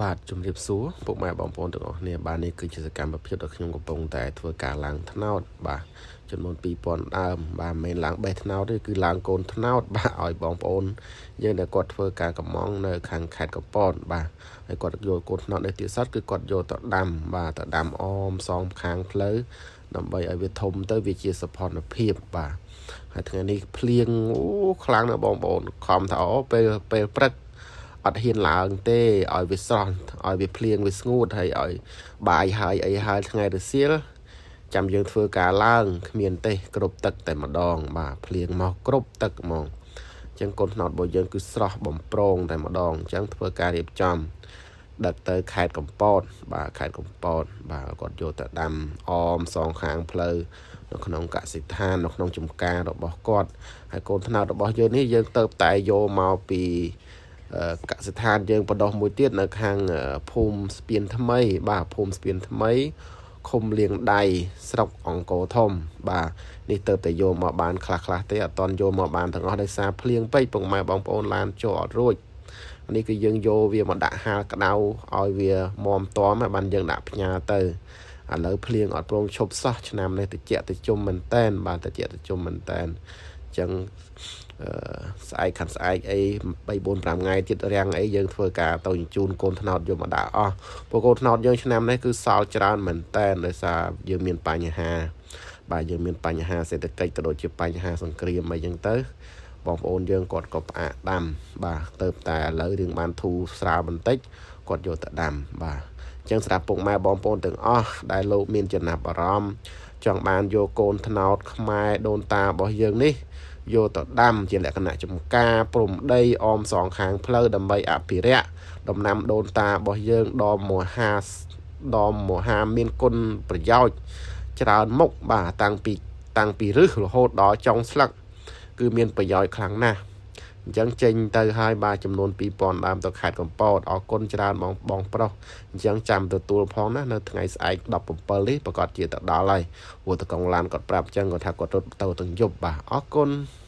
បាទជំរាបសួរពុកម៉ែបងប្អូនទាំងអស់គ្នាបាទនេះគឺជាសកម្មភាពដែលខ្ញុំកំពុងតែធ្វើការឡើងត្នោតបាទចំនួន2000ដើមបាទមិនមែនឡើងបេះត្នោតទេគឺឡើងកូនត្នោតបាទឲ្យបងប្អូនយើងដែលគាត់ធ្វើការកម្មង់នៅខាងខេត្តកំពតបាទហើយគាត់យកកូនត្នោតនេះទៀតសត្វគឺគាត់យកទៅដាំបាទទៅដាំអមសងខាងផ្លូវដើម្បីឲ្យវាធំទៅវាជាសោភណភាពបាទហើយថ្ងៃនេះភ្លៀងអូខ្លាំងណាស់បងប្អូនខំថាអូពេលពេលព្រឹក អត់ហ៊ានឡើងទេឲ្យវាស្រស់ឲ្យវាភ្លៀងវាស្ងួតហើយឲ្យបាយហើយអីហើយថ្ងៃរសៀលចាំយើងធ្វើការឡើងគ្មានទេគ្រប់ទឹកតែម្ដងបាទភ្លៀងមកគ្រប់ទឹកហ្មងអញ្ចឹងកូនត្នោតរបស់យើងគឺស្រស់បំប្រងតែម្ដងអញ្ចឹងធ្វើការរៀបចំដឹកទៅខេត្តកំពតបាទខេត្តកំពតបាទគាត់យកទៅដាំអមសងខាងផ្លូវនៅក្នុងកសិដ្ឋាននៅក្នុងចំការរបស់គាត់ហើយកូនត្នោតរបស់យើងនេះយើងទៅតែយកមកពី កសិដ្ឋានយើងបដោះមួយទៀតនៅខាងភូមិស្ពានថ្មី បាទភូមិស្ពានថ្មីឃុំលៀងដៃស្រុកអង្គរធំ បាទនេះទៅតែយកមកបានខ្លះខ្លះទេអត់តន់យកមកបានទាំងអស់ដោយសារភ្លៀងពេកពុកម៉ែបងប្អូនឡានចូលអត់រួចនេះគឺយើងយកវាមកដាក់ហាលក្តៅឲ្យវាមមតមបានយើងដាក់ផ្ញើទៅឥឡូវភ្លៀងអត់ព្រមឈប់សោះឆ្នាំនេះតិចតិជុំមែនតែនបាទតិចតិជុំមែនតែនអញ្ចឹងស្អែកខាងស្អែកអី3 4 5ថ្ងៃទៀតរាំងអីយើងធ្វើការទៅជញ្ជូនកូនត្នោតយកមកដាក់អស់ព្រោះកូនត្នោតយើងឆ្នាំនេះគឺសល់ច្រើនមែនតែនដោយសារយើងមានបញ្ហាបាទយើងមានបញ្ហាសេដ្ឋកិច្ចក៏ដូចជាបញ្ហាសង្គ្រាមអីចឹងទៅបងប្អូនយើងគាត់ក៏ផ្អាកដាំបាទទៅតែឥឡូវរឿងបានធូរស្រាលបន្តិចគាត់យកទៅដាំបាទអញ្ចឹងសម្រាប់ពុកម៉ែបងប្អូនទាំងអស់ដែលលោកមានចំណាប់អារម្មណ៍ចង់បានយកកូនត្នោតខ្មែរដូនតារបស់យើងនេះយកទៅដាំជាលក្ខណៈចំការព្រំដីអមសងខាងផ្លូវដើម្បីអភិរក្សដំណាំដូនតារបស់យើងដ៏មហាដ៏មហាមានគុណប្រយោជន៍ច្រើនមុខបាទតាំងពីរឹសរហូតដល់ចុងស្លឹកគឺមានប្រយោជន៍ខ្លាំងណាស់អញ្ចឹងចេញទៅហើយបាទចំនួន2000ដើមទៅខេត្តកំពតអរគុណច្រើនបងបងប្រុសអញ្ចឹងចាំទទួលផងណានៅថ្ងៃស្អែក17នេះប្រកាសជាទៅដល់ហើយព្រោះតកងឡានគាត់ប្រាប់អញ្ចឹងគាត់ថាគាត់រត់ទៅទាំងយប់បាទអរគុណ។